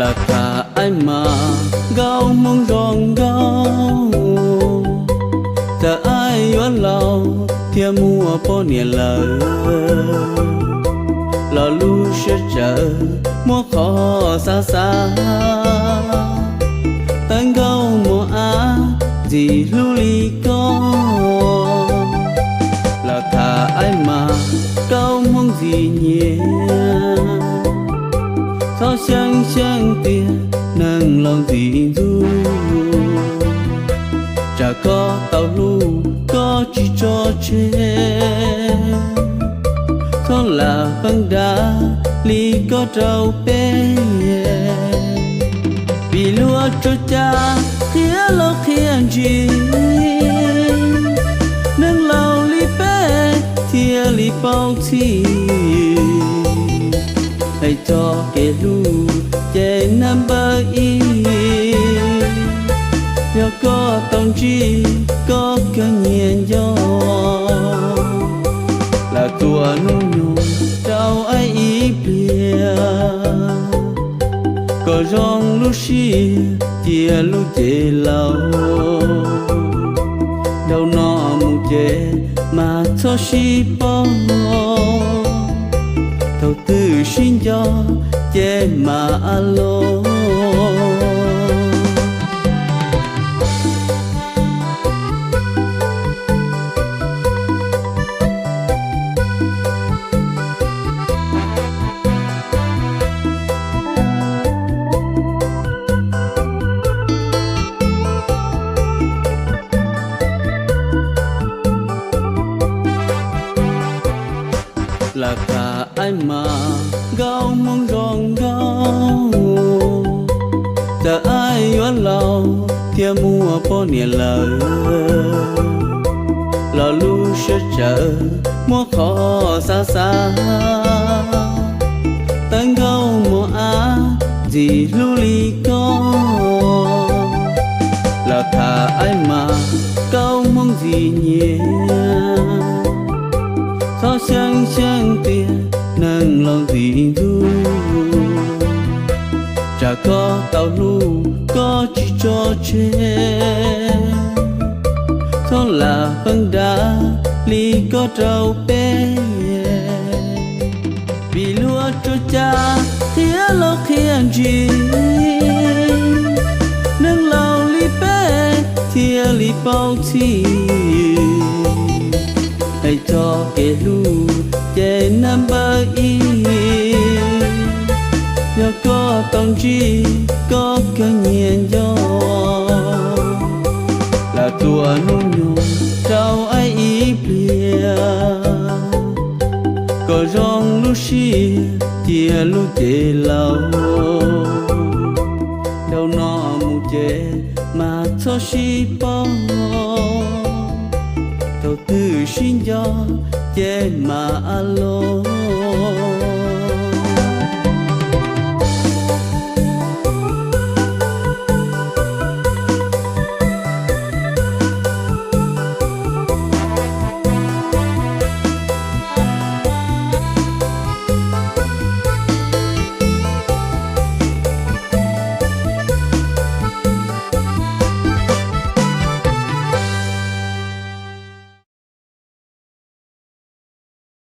Lawv tham aib mas nkauj hmoob zoo nkauj, txawm aib yuav laus thiab muaj poj niam lawm, los lub siab tsawv muaj qhov xav xav, tawv nkauj muaj av ntxim hlub li koj. Lawv tham aib mas nkauj hmoob ntxim nyiam, txhob xyeeb xyeeb tias neeg laus ntxim ntxub, tsam koj tau hlub koj tsis tso tseg, txhob lam peeb dab li koj rau peb. Vim luag tsuas cas qhia loj qhia ntsis, neeg laus li peb thiaj li paub txhij. Hais txog kev hlub ces number ib, yog koj tau ntsib koj kawg nyias nco. Lawv txuas hnub nyoog rau aib ib pliag, kom zoo lub siab cia lub cev laus. Dhau no mus ces mas txhob sib paub, thaum twg sib nco ces mas a loo. Lawv tham aib mas nkauj hmoob zoo nkauj, txawm aib yuav laus thiab muaj poj niam lawm, los lub siab tsawv muaj qhov xav xav, tawv nkauj muaj av ntxim hlub li koj. Lawv tham aib mas nkauj hmoob ntxim nyiam, txhob xyeeb xyeeb tias neeg laus ntxim ntxub, tsam koj tau hlub koj tsis tso tseg, txhob lam peeb dab li koj rau peb. Vim luag tsuas cas qhia loj qhia ntsis, neeg laus li peb thiaj li paub txhij. Hais txog kev hlub ces number ib, yog koj tau ntsib koj kawg nyias nco. Lawv txuas hnub nyoog rau aib ib pliag, kom zoo lub siab cia lub cev laus. Dhau no mus ces mas txhob sib paub.